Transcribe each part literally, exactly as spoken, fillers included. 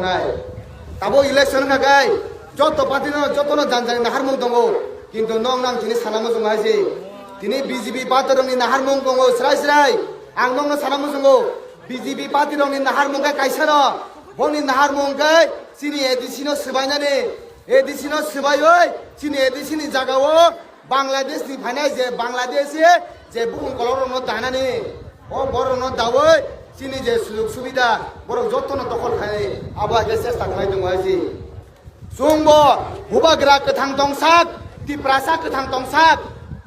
Nai. Tabo election kha kai, joto party no, joto no jan jani naharmung tongo. Kintu nong nang tini sana muchung hai se. Tini B J P party rokni naharmung tongo, srai srai. Ang nongno sana muchungo. B J P party rokni naharmung kai kaisa no. Boni naharmung kai chini A D C no swbainani. A D C no swbaiwi chini A D C ni jaga o Bangladesh ni phainai je Bangladesh e je bukung kolok rokno danani. O borok no dawi chini je sujug subida borok joto no dokol khai abo age chesta khlai tongo hai se. Chwngbo bubagra kwthang tongsak, Tiprasa kwthang tongsak,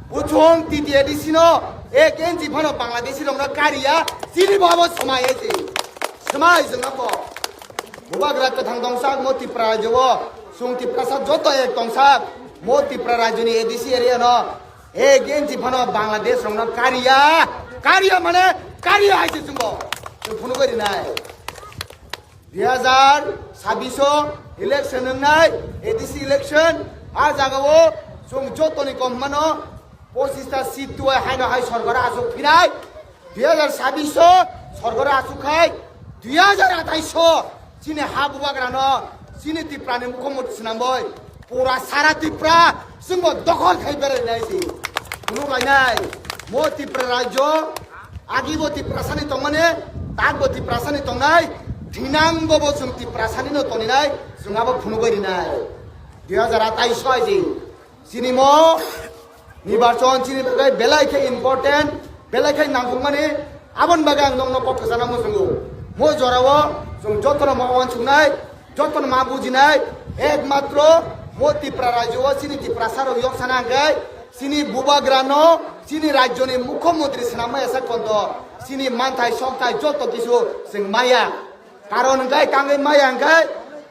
buchung T T A D C no ek inchi phano Bangladeshi rokno kariya, chini bo abo swmai hai se. Swmai jwnga bo. Bubagra kwthang tongsak mo Tipra rajyo o, chwng Tiprasa joto ek tongsak, mo Tipra rajyoni A D C area no, ek inchi phano Bangladesh rokno kariya, kariya mane kariya hai se chwngbo. Chwng phunugwi rinai. Dui hajar sabbish o election wngnai, A D C election, a jaga o chwng jotoni kom mano, pochista seat tuai haino hai sorkar asuk phinai, dui hajar sabbish o sorkar asuk khai, dui hajar athais o chini ha bubagra no, chini Tipra ni mukhyamantri swnam bai, pura sara Tipra chwngbo dokhol khai berai nai si. Phunuk lainai, mo Tipra rajyo, Agi bo Tiprasani tongmani, tak bo Tiprasani tongnai, thinang bo bo chwng Tiprasani no toninai, chwng abo phunugwi rinai. Dui hajar athais soi di. Chini mo nirbachon chini bagwi belai khe important, belai khe nangkukmani, aboni bagwi ang nokno kok kwchana muchungo. Mo jorao chwng jotono ma uansuknai, Jotono ma bujinai, ekmatro mo Tipra rajyo o chini Tiprasa rok yok sana hwnkhe chini bubagra no chini rajyo ni mukhyamantri swnam maya sak ponto chini manthai sokthai joto kisu chwng maya. Karon hwnkhe tangwi maya hwnkhe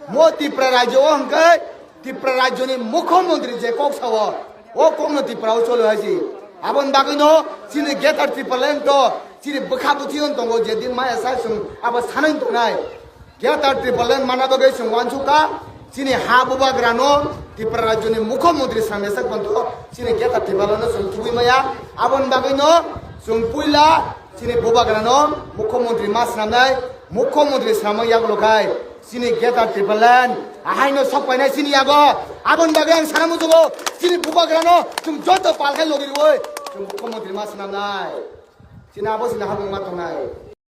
mo Tipra rajyo o hwnkhe Tipra rajyo ni mukhyamantri je kok sao o kok no Tipra o cholo hai si. Aboni bagwi no chini Greater Tipraland to chini bwkha bwtwi on tongo je din maya sa chwng abo sanai tongnai. Greater Tipraland mana bagwi chwng uansukha, chini ha bubagrano Tripura rajyoni mukhyamantri swnamya sak mantho, chini Greater Tipralandno chwng tubui maya. Aboni bagwino chwng puila chini bubagrano mukhyamantri ma swnamnai, mukhyamantri swnamma yagulo khai chini Greater Tipraland ahaino sok painai chini yago. Aboni bagwi ang sana mujugo, chini bubagrano chwng joto palkhai logi rwui chwng mukhyamantri ma swnamnai. Chini abo chini habung ma tongnai.